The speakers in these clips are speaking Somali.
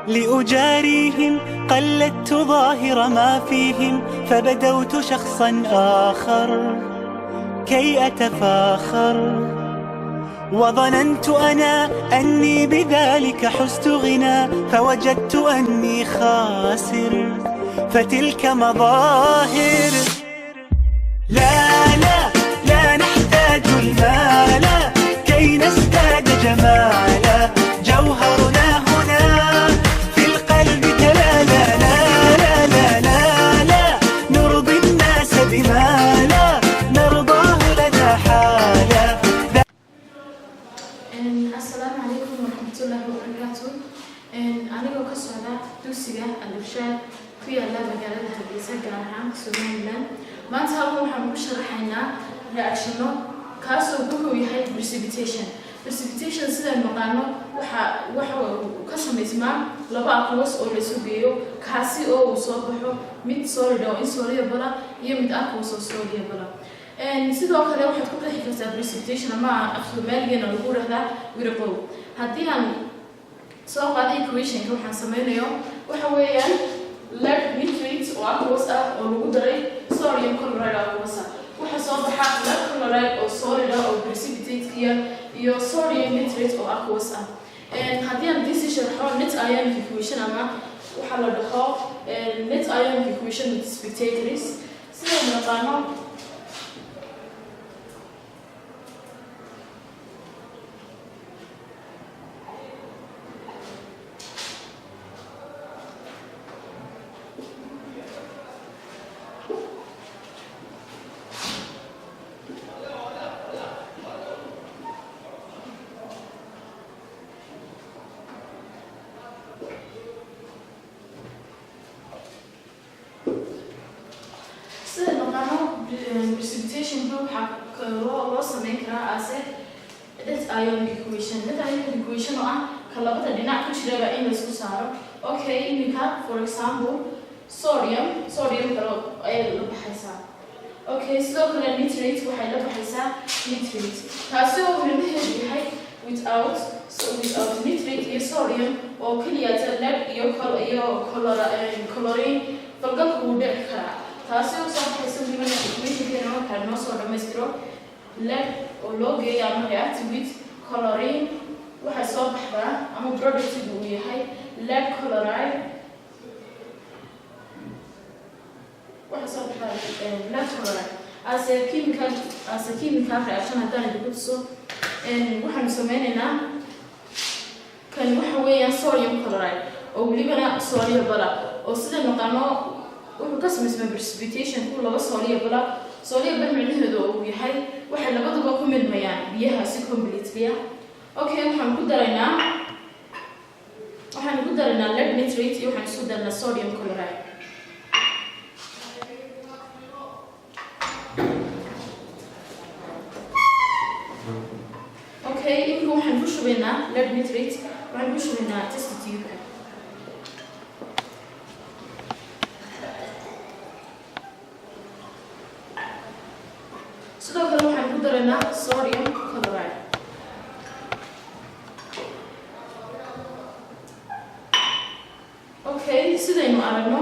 لأجاريهم قلدت ظاهر ما فيهم، فبدوت شخصا آخر كي أتفاخر، وظننت أنا أني بذلك حزت غنى، فوجدت أني خاسر، فتلك مظاهر. لا لا لا نحتاج المال كي نزداد جمالا، جوهرنا هنا في القلب تلالا. لا لا لا لا لا نرضي الناس بما لا نرضاه لنا حالا. Asalaamu calaykum waraxmatullaahi wabarakaatu. Anigoo ka socda dugsiga Al-Irshaad ku yaala magaalada Hargeysa, gaar ahaan Somaliland, maanta halkan waxaan ku sharaxaynaa reactiono kaasoo wuxuu yahay precipitation. Precipitation, sidaan naqaano, waxa uu ka samaysmaa laba aqueous oo la isu geeyo, kaasi oo uu soo baxo mid solid oo insoluble ah iyo mid aqueous oo soluble ah. Sidoo kale waxaad ku qeexi kartaa precipitation ama af Soomaaligeena lagu dhahdaa wiraqow. Haddii aan soo qaaday equationka, waxaan sameynayo waxa weeyaan lead nitrate oo aqueous ah oo lagu daray sodium chloride oo aqueous ah. Waxaa soo baxa lead chloride oo solid ah oo precipitate iyo sodium nitrate oo aqueous ah. Haddii aan disi sharxo net ionic equation ama waxaa la dhaho net ionic equation with spectators, sidaynu naqaano, sida naqaano, precipitationka waxaa loo sameyn karaa ase net ionic equation. Net ionic equation oo ah ka labada dhinac ku jiraba in laisku saaro. Okay, iminka for example sodium kale ayay la baxaysaa. Okay, sidoo kale nitrate waxay la baxaysaa nitrate, taasi oo micnaheedu yahay without, so without nitrate iyo sodium oo keliyata lead iyo iyo chlorine falgalka wuu dhici karaa, taasi oo soo baxaysa welibana equationkeena markaa noo soo dhammaystiro lead oo loo geeyo ama reactive with chlorine, waxay soo baxdaa ama productigu uu yahay lead chloride. Waxay soo baxdaa lead chloride. As a chemical reaction haddaan idinku tuso, waxaanu sameynaynaa kan waxa weeyaan sodium chloride oo welibana soluble ah, oo sida naqaano wuxuu ka samaysmaa precipitation ku laba soluble ah. Soluble micnaheedu uu yahay waxay labaduba ku milmayaan biyaha si completely ah. Okay, waxaan ku daraynaa lead nitrate iyo waxaan isku daraynaa sodium chloride. Okay, iminka waxaan ku shubaynaa lead nitrate, waxaan ku shubaynaa test tube-ka. Sidoo kale waxaan ku daraynaa sodium chloride. Okay, sidaynu aragno,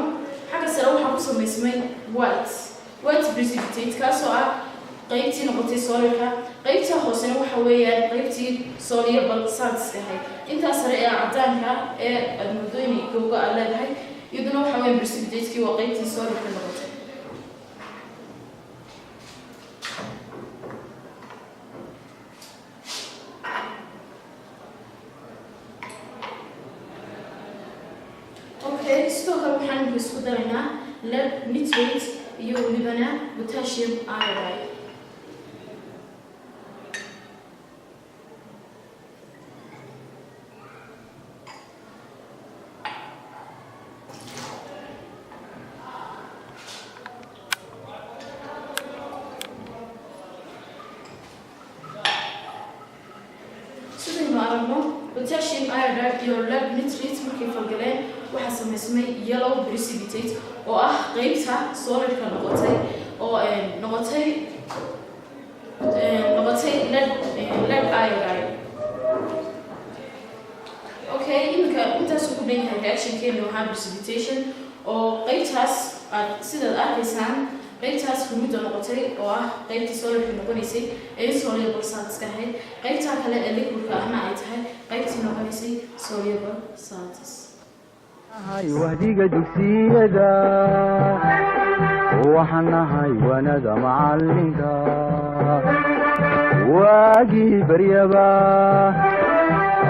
xagga sare waxaa ku samaysmay white precipitate, kaasoo ah qaybtii noqotay solidka. Qaybta hoosena waxa weeyaan qaybtii soluble salts ahayd. Intaa sare ee cadaanka ee aada moodo inay googo aad leedahay, iyaduna waxa weeyaan precipitate-kii, waa qaybtii solidka noqotay. Okay, sidoo kale waxaan isku daraynaa lead nitrate iyo welibana potassium iodide. Sidaynu aragno, potassium iodide iyo lead nitrate markay falgaleen, waxaa samaysmay yellow precipitate oo ah qeybta solidka noqotay oo noqotay lead iodide. Okay, iminka intaasuu ku ku dhan yahay reactionkeenu ahaa precipitation, oo qeybtaas aad sidaad arkaysaan qeybtaas hurmudda noqotay oo ah qeybtii solidka noqonaysay ee insoluble saltska ahayd, qeybtaa kale ee liquidka ahna ay tahay qeybtii noqonaysay soluble salts. Wahdiga dugsiyada, waxaan nahay wanada macalinka. Waagii baryaba,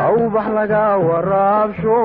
awbax laga waraabsho.